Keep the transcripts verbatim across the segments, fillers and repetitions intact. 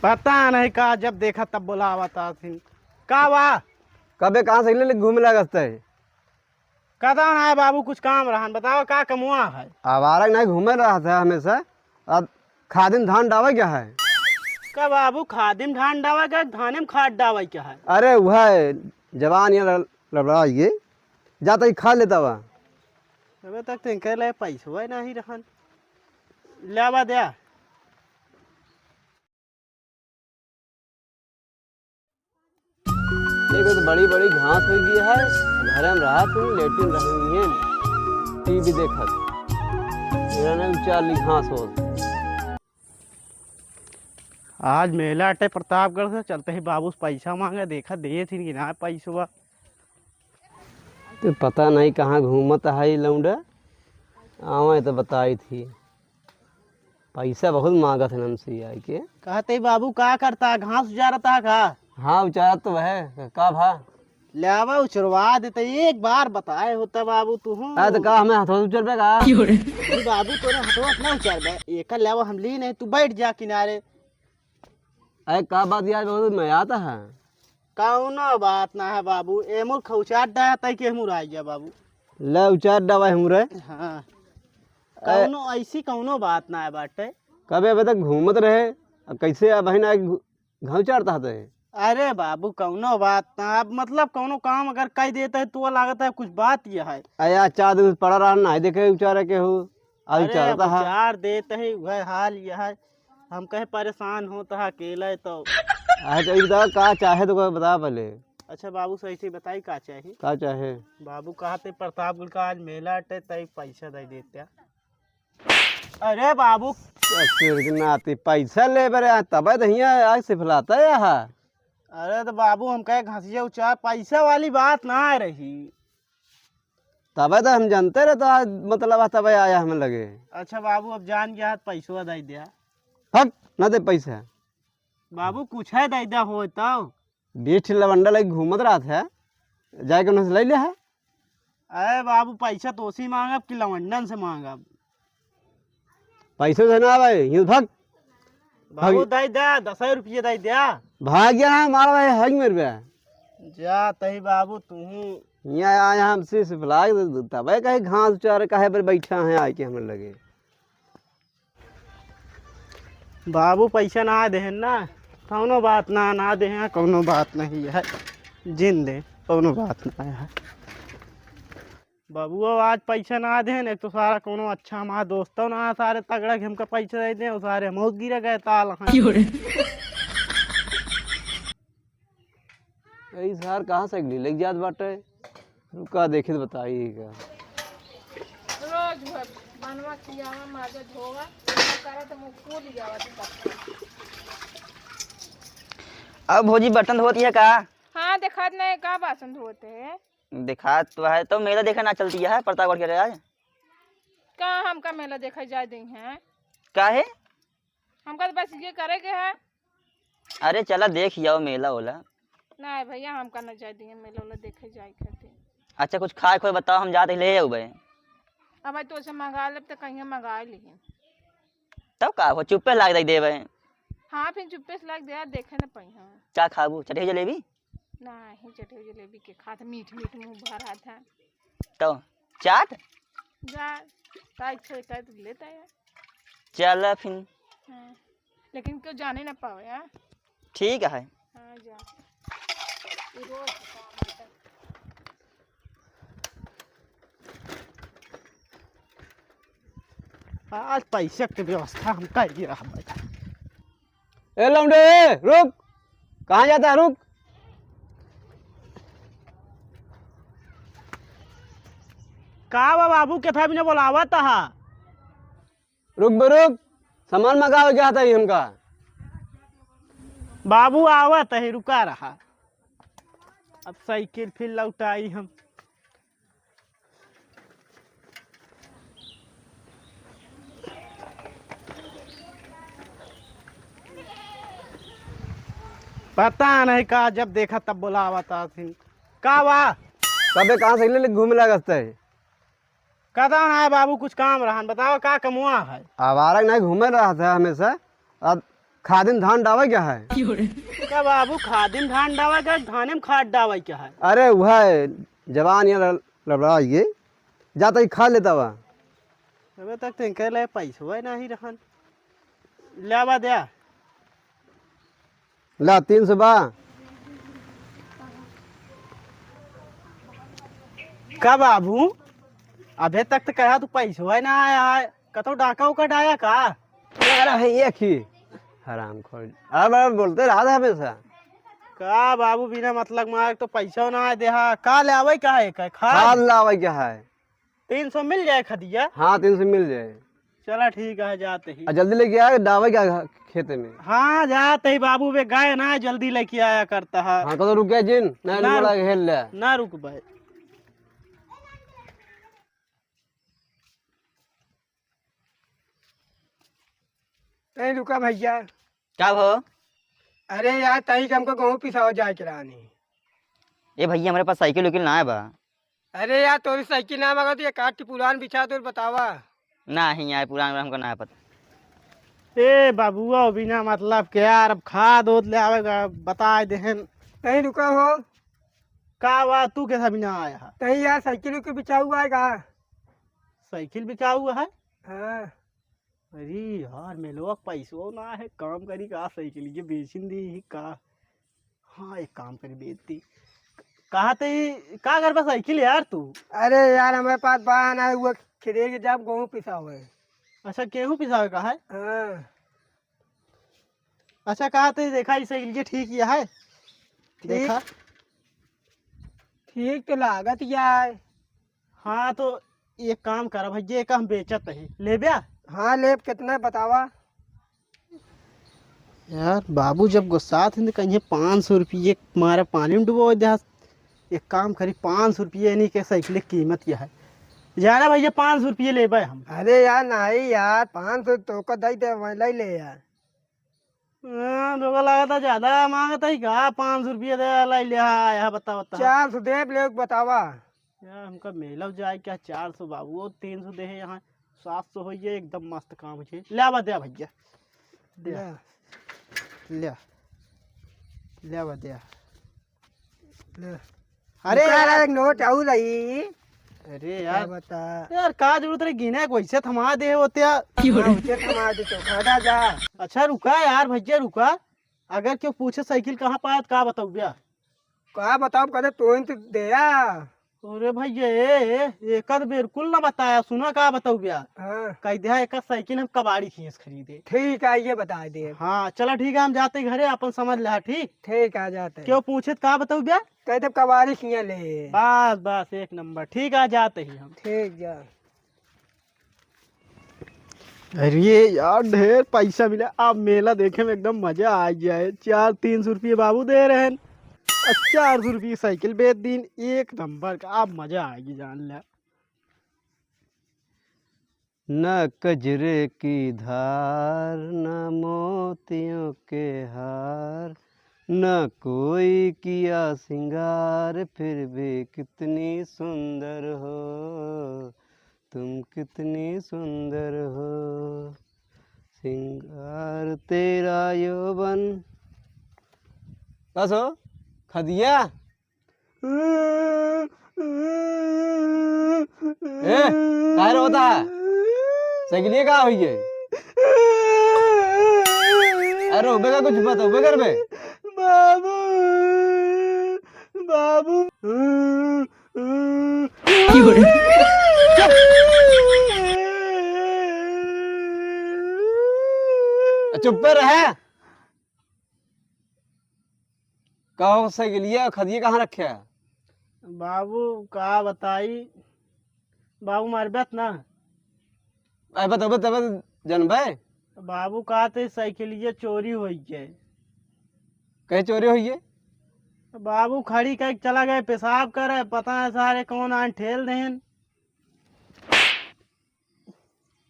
पता नहीं का, जब देखा तब बोलावत आथिन। का बा? कबे कहाँ से ले, ले घूमे लागत है? कदा ना है बाबू, कुछ काम रहन, बताओ का कमुआ है? आवारा नहीं घूमे रहत है हमेशा। अब खादिम धान डावे क्या है? का बाबू, खादिम धान डावे क्या, धाने में खाद डावे क्या है? अरे वह है, जवान ये लड़-, लड़बड़ा ये, जाता ही खा लेता हुआ। अबे तक तो इनके लिए पैसवा नहीं रहन। ले आवा दे। देखो तो बड़ी बड़ी घास हो गई है, घर में रहा तुम लेटिन रहेंगे, टीवी देखत, मेरा नाम चार्ली घास हो। आज मेला अटे प्रतापगढ़ से, चलते ही बाबू से पैसा मांगे, देखा दे थी कि ना पैसवा। तो पता नहीं कहाँ घूमत है ये लौंडा, आवे तो बताई थी। पैसा बहुत मांगत है हमसे आए के। कहत ही बाबू का करता, घास उचारता का? हाँ उचारत तो है, का भा? ले आवा उचरवा देते, एक बार बताए होता बाबू तू। अरे तो का हमें हथवा उचरबे का? अरे बाबू तोरे हथवा अपना उचरबे, एकर ले आवा हम ली नहीं, तू बैठ जा किनारे। अरे का बात यार, बहुत मजा आता है। कौनो बात ना है बाबू, एमुर खौचार डाया तई के एमुर आ गया बाबू। ले उचार डावा एमुर है। हाँ। ए- कौनो ऐसी कौनो बात ना है बाटे। कबे अबे तक घूमत रहे, अब कैसे अब है ना घु-, घाव चारता है? अरे बाबू कौनो बात ना, अब मतलब कौनो काम अगर कह देता है तो लागत है कुछ बात ये है। अरे आज चार दिन से पड़ा रहा, ना देखे उचारे के हो, आज अरे चारता अब है। उचार देते ही वह हाल ये है। हम कहे परेशान होत ह अकेले तो। अच्छा, ई बताओ का चाहे तो कोई बता पहले। अच्छा बाबू, सही से बताई का चाही? का चाहे? बाबू कहा ते प्रतापगढ़ का आज मेला अटे, तई पैसा दे देते। अरे बाबू। ससुर के नाती पैसा ले बरे, तबे तो हियाँ आग सिफलाता है यहाँ। अरे तो बाबू, हम कहे घसिया उचार, पैसा वाली बात ना रही। तबे तो हम जानते रहे तो आज मतलब तबे आया हम लगे। अच्छा बाबू, अब जान गया है, पैसवा दे दिया। हट, ना दे पैसा। बाबू, कुछ है दे दिया हो तो। बीस ठे लवंडा लगे घूमत रहत है, जाके उन्हें से ले ले है। अरे बाबू, पैसा तोसी मांगब कि लवंडन से मांगब? पैसे से ना आवे, यूं भाग। बाबू, भाग। दे दे, दस रुपये दे दे। भाग गया ना, मार भाई, हग मेरे पे। जा तही बाबू, तू ही। यहाँ आया हम से, से बुला के, तबे कहे घास उचार काहे पर बैठा है आके हमरे लगे। बाबू, पैसा ना देहन ना, कौनो बात ना, ना देहन, कौनो बात नहीं है, जिन दे, कौनो बात ना है। बाबू, अब आज पैसा ना देहन, एक तो सारा कौनो अच्छा हमारा दोस्तों ना, सारे तगड़ा के हमका पैसा दे दे, और सारे हम गिरा गए ताल हैं। क्यों रे? ई सार कहाँ से अगली लग जात बाटे? रुका, देखी तो बताई का। रोज भर बनवा खियावा, माजा धोवा, करत मुँह फूल जावा तू पत्ता। अब भौजी बर्तन धोती है का? हाँ, देखात नहीं का बासन धोते है। देखात तो है, तो मेला देखे ना चलती है प्रतापगढ़ के रे आज? का हमका मेला देखे जाए दी है? काहे? हमका तो बस ये करे के है। अरे चला देख आओ मेला ओला। नहीं भैया, हमका न जाए दिए मेला ओला देखे जाए खातिर। अच्छा कुछ खाए खोए बताओ, हम जाते ले आउबे। अब भाई तो से मंगा लेब तो कहीं मंगा ली। तब का हो, चुप्पे लाग दे देबे। हाँ, फिर चुप्पे से लाग दे यार, देखे न पाई हम। क्या खाबू, चटही जलेबी? नहीं, चटही जलेबी के खात मीठ मीठ मुँह भर आता। तो चाट? जा, का इच्छा होता है तो लेता है। चल फिर। हाँ, लेकिन क्यों जाने ना पावे, हाँ? ठीक है। हाँ, जा। ये रोज का काम है। आज पैसे के व्यवस्था हम कर ही रहा भाई। ए लौंडे, ए, रुक। कहाँ जाता है, रुक। का बा बाबू, केथा बिना बोलावत हा? रुक बे, रुक। सामान मंगावे के आता ही हमका। बाबू आवत है, रुका रहा। अब साइकिल फिर लौटाई हम। पता नहीं का, जब देखा तब बोलावत आथिन। का बा? तबे कहाँ से ले, ले घूमे लागत है? कदा ना है बाबू, कुछ काम रहन, बताओ का कमुआ है? आवारा नहीं घूमे रहत है हमेशा, अब खादिन धान डावे क्या है? का बाबू, खादिन धान डावे क्या, धाने में खाद डावे क्या है? अरे वह जवान ये लड़-, लड़बड़ा ये, जाता ही खाद लेता हुआ। अबे तक तो इनके लिए पैसवा नहीं रहन। ले आवा दे। ला, तीन सौ बा। का बाबू, अबे तक तो कहा तू पैसवा ना आया है, कतो डाका उका डाया का? यार, है एक ही हरामखोर। अब, अब बोलते रहा था हमेशा। का बाबू, बिना मतलब मार तो पैसा ना आए देहा। का ले आवे का है, का खाद? खाद लावे क्या है? तीन सौ मिल जाए खदिया? हाँ, तीन सौ मिल जाए। चला ठीक है, जाते ही। आ, जल्दी लेके आए, डावे क्या घ-, खेते में? हाँ, जाते ही बाबू, वे गाय ना जल्दी लेके आया करता है। हाँ, तो रुक गया जिन, ना, ना रुक, हेल ले। ना रुक भाई। ए, रुका भैया। का भो? अरे यार, तई के हमको गेहूं पिसावा जाए के रहनी। ए भैया, हमरे पास साइकिल उकिल ना है बा। अरे यार, तोरी साइकिल ना मगा तो ये काट के पुरान बिछा तो बतावा। नहीं यार, पुरान वाला हमको ना है पता। ए बाबुआ, बिना मतलब के यार, अब खाद ओद ले आवे का, बताए देहन। तई रुका हो। का हुआ, तू कैसा बिना आया है? तई यार, साइकिल के बिछा हुआ है का? साइकिल बिछा हुआ है? हाँ। अरे यार, मेलवा के पैसो ना है, काम करी का, साइकिल के बेचिन दी ही का? हाँ, एक काम करी, बेच दी। कहा ते ही, का करबा साइकिल यार तू? अरे यार, हमारे पास बा ना, वो खेत के जब गेहूं पिसा हुआ है। अच्छा, गेहूं पिसावे का है? हाँ। अच्छा, कहा ते देखा, ई साइकिल के ठीक ही है। ठीक। देखा। ठीक तो लागत ही है। हाँ, तो एक काम कर भैया, एक हम बेचत ही, लेब्या? हाँ, लेब, कितना बतावा? यार, बाबू जब गुस्सात हैं तो कहीं पाँच सौ रुपये मारे पानी में डुबो दे। एक काम करी, पाँच सौ रुपये यानी के साइकिल की कीमत क्या है? जाना भैया, पाँच सौ रुपये लेबे हम। अरे यार, नहीं यार, पाँच सौ तो का दई दे, मैं ले ले यार। हाँ, तोका लागत है ज्यादा मांगत है का? पाँच सौ रुपया दे लाई ले, हाँ, यहाँ बता, बता। चार सौ देब, ले बतावा। यार, हमका मेलव जाए क्या? चार सौ बाबू, वो तीन सौ दे है यहाँ, सात सौ हो गया, एकदम मस्त काम हो जाए। ले आवा दे भैया, दे। ले। ले। ले आवा दे। ले। अरे रुका यार। एक नोट आऊ रही। अरे क्या यार। बता। यार, का जरूरत रहे गिने के, वैसे थमा दे होते यार। हाँ, वैसे थमा दे तो, खड़ा जा। अच्छा, रुका यार, भैया, रुका। अगर क्यों पूछे साइकिल कहाँ पाया, तो का बताऊ भैया? का बताऊ, कदे तोइन तो दे आ। अरे भैया, ए, ए, एकर बिल्कुल ना बताया, सुना का बताऊ भैया? हाँ। कह दिया, एकर साइकिल हम कबाड़ी खींच खरीदे। ठीक है, ये बता दे। हाँ, चला ठीक है, हम जाते घरे, अपन समझ ले, ठीक? ठीक है, जाते। क्यों पूछे तो का बताऊ भैया? कह दे कबाड़ी खींच ले। बस, बस, एक नंबर। ठीक है, जाते ही हम। ठीक जा। अरे यार, ढेर पैसा मिला। अब मेला देखे में एकदम मजा आ गया है। चार, तीन सौ रुपये बाबू दे रहे हैं, और चार सौ रुपये साइकिल बेच दीन। एक नंबर का, अब मजा आएगी जान ले। न कजरे की धार, न मोतियों के हार, न कोई किया श्रृंगार, फिर भी कितनी सुंदर हो, तुम कितनी सुंदर हो, श्रृंगार तेरा यौवन। बस हो, खदिया। ए, काहे रोता है? सगलिए का होई है? अरे, रोबे का कुछ बताओ, बे कर बे। बाबू, बाबू। चुप पे रहे। का हो, साइकिलिया खदिया कहाँ रखे है? बाबू, का बताई, बाबू, मार बात ना। अरे, बता, बता, बता, जनबे। बाबू, का ते साइकिलिया चोरी होई गए। कहे चोरी होई गए? बाबू, खड़ी करके चला गए पेशाब करे, पता है सारे कौन आन ठेल देन।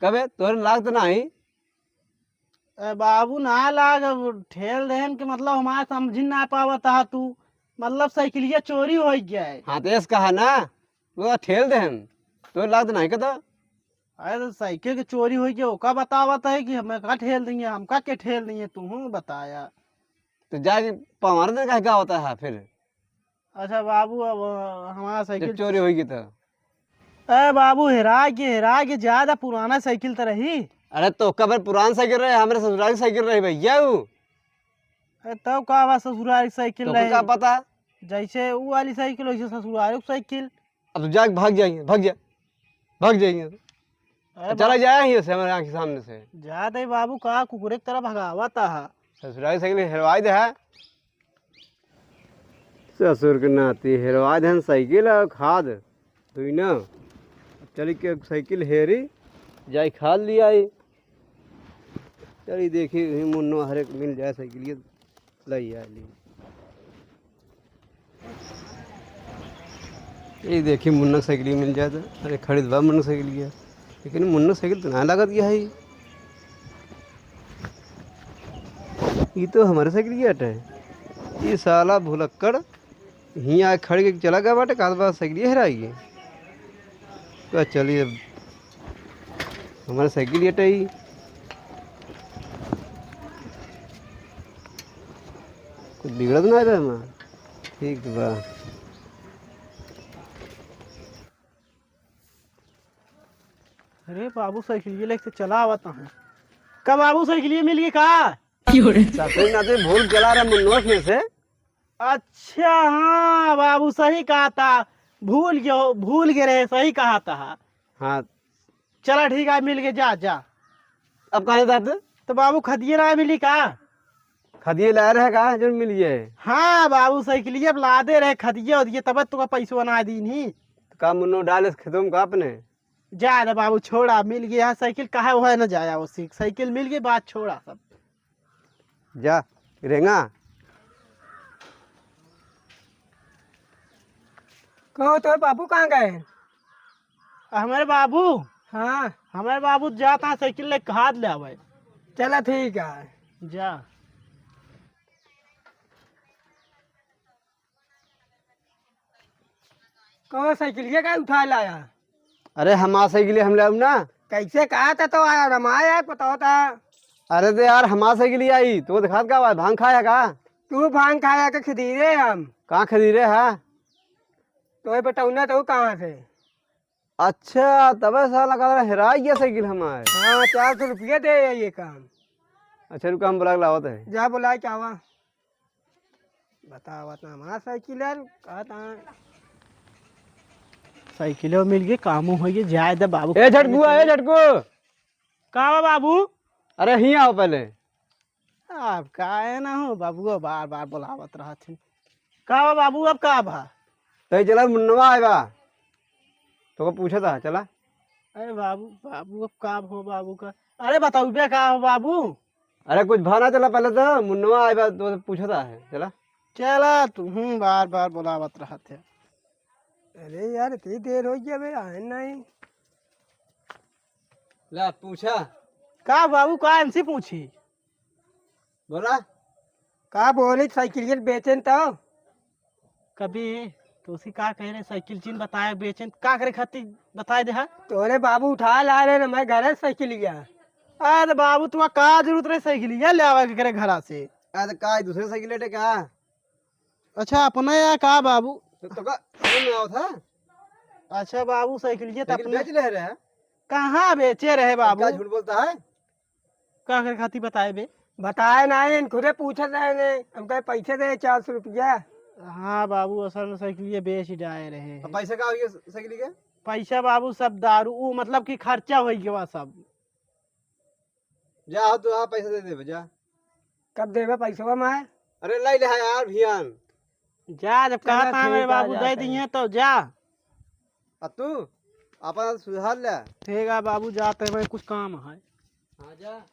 कबे तोरे लागत नाही? ए बाबू, ना लाग, अब ठेल देहन के मतलब हमारे समझ ना पावत हा तू, मतलब साइकिलिया चोरी हो गया है। हाँ, तो ऐस कहा ना, वो ठेल देहन, तोरे लागत नाही का तो? अरे तो साइकिल के चोरी होइ गया, ओका बतावत है कि हमें का ठेल दिए, हमका के ठेल दिए, तू बताया। तो जाके पवार दे, कहे का होता है फिर? अच्छा बाबू, अब हमारा जब साइकिल चोरी होई गई तो? ए बाबू, हेरा के, हेरा के, ज्यादा पुराना साइकिल तो रही। अरे तो कबर पुरान साइकिल रहे, हमरे ससुराल की साइकिल रही भैया ऊ। ए, तब का बा, ससुराल की साइकिल तो रही। का पता? जैसे ऊ वाली साइकिल, वैसे ससुराल की साइकिल। अब तो जाके भाग जाइए, भाग जा, भाग जाइए। अरे चला बा- जाए ही उसे हमारे आँख के सामने से। जा दे बाबू, का कुकुरे की तरह भगावत है। ससुराल की साइकिल हेरवाई दे है। ससुर के नाती हेरवा देहन साइकिल और खाद, दुई ना। चली के साइकिल हेरी, जाई खाद लियाई। चली देखी, वही मुन्नो हर एक मिल जाए साइकिल, ये लई आई ली। ये देखी मुन्नो साइकिल मिल जाए तो, अरे खरीद बा मुन्नो साइकिल, लेकिन मुन्नो साइकिल तो ना लागत गया है। ये तो हमारे साइकिल की अट है। ये साला भुलक्कड़ हियाँ आके खड़ के चला गया बाटे, कहत बा साइकिल हेराई गई। तो चलिए, अब हमारे साइकिल अट है। कुछ बिगड़त ना है हमार। ठीक बा। अरे बाबू, साइकिलिया लेके चला आवत हूँ। का बाबू, साइकिलिया मिल गई का? ससुर नाती भूल चला रहा मुन्नुआ खेत से। अच्छा, हाँ बाबू, सही कहा था, भूल गयो, भूल गए रहे, सही कहा था। हाँ। चला ठीक है, मिल गए, जा, जा। अब कहाँ जाते? तो बाबू, खदिये ना मिली का? खदिये लाए रहे का, जो मिल गए? हाँ बाबू, साइकिलिया अब लादे रहे, खदिये उदिये, तब तुका पैसवा ना दीन ही। तो का मुन्नो डाले खेतों में का अपने? जा रे बाबू, छोड़ा, मिल गया साइकिल, काहे वह न जाया वो सीख, साइकिल मिल गई, बात छोड़ा सब। जा, रेंगा। कहो तो बाबू कहाँ गए? हमारे बाबू? हाँ। हमारे बाबू जाता है साइकिल ले खाद ले आवे। चला ठीक है। जा। कौन साइकिलिया का उठा लाया? अरे हमार साइकिलिया हम लाउब ना। कैसे कहा था तो आया रमाया पता होता। अरे तो यार हमार साइकिलिया आई, तो दिखात का बा, भांग खाया का? तू भांग खाया के खदीरे हम। कहाँ खदीरे है? तो ये बटौना तो कहाँ से? अच्छा, तबे साला का हेराई गया साइकिल हमार। हाँ, चार सौ रुपया दे ये काम। अच्छा, रुका, हम बुला के लावत है। जा बुला के आवा। बतावत ना हमार साइकिल यार, का ता साइकिलो मिल गई, कामो हो गई, जाए दे बाबू। ए झटकू, ए झटकू। का बा बाबू? अरे हियाँ आओ पहले। अब काहे ना हो बाबू, बार बार बुलावत रहत है। का बा बाबू, अब का बा? तई चला मुन्नवा आए बा। तोको पूछा था, चला। अरे बाबू, बाबू अब का हो बाबू का? अरे बताऊ बे का हो बाबू? अरे कुछ भा ना, चला पहले तो मुन्नवा आए बा, तो पूछा था है, चला। चला तू, हम्म, बार बार बुलावत रहत है। अरे यार, इतनी देर हो गया बे, आए नहीं। ला पूछा। का बाबू, का इनसे पूछी? बोला। का बोली, साइकिल बेचेन तो? कभी तो उसी का कह रहे, साइकिल चीन बताए बेचेन, का करे खातिर बताए दे हा? तोरे बाबू उठा ला रहे ना, मैं घर साइकिल गया। अरे बाबू, तुम्हारा का जरूरत रहे साइकिल ले आवे के करे घरा से? अरे का दूसरे साइकिल लेटे का? अच्छा, अपना या का बाबू? तो, तो का समझ में आवत है? अच्छा बाबू, साइकिल ये तो साइकिल अपने बेच ले रहे हैं। कहाँ बेचे रहे बाबू? क्या झूठ बोलता है? का करे खातिर बताए बे? बताए ना, इन खुदे पूछत रहे ने, हम कहे पैसे दे चार सौ रुपया। हाँ बाबू, असल में साइकिल ये बेच ही जाए रहे हैं। अब पैसा का हो गया साइकिल के? पैसा बाबू सब दारू, ऊ मतलब कि खर्चा हो गया सब। जा हो, तू आ पैसा दे दे, जा। कब देबे पैसवा माय? अरे, लाई ले यार, भियान। जा, जब चला, कहता है मेरे ठीक है, बाबू, दे जाते हैं। दिए तो जा। आ तू अपन सुधार ले। ठीक है बाबू, जाते हैं, कुछ काम है। हाँ, जा।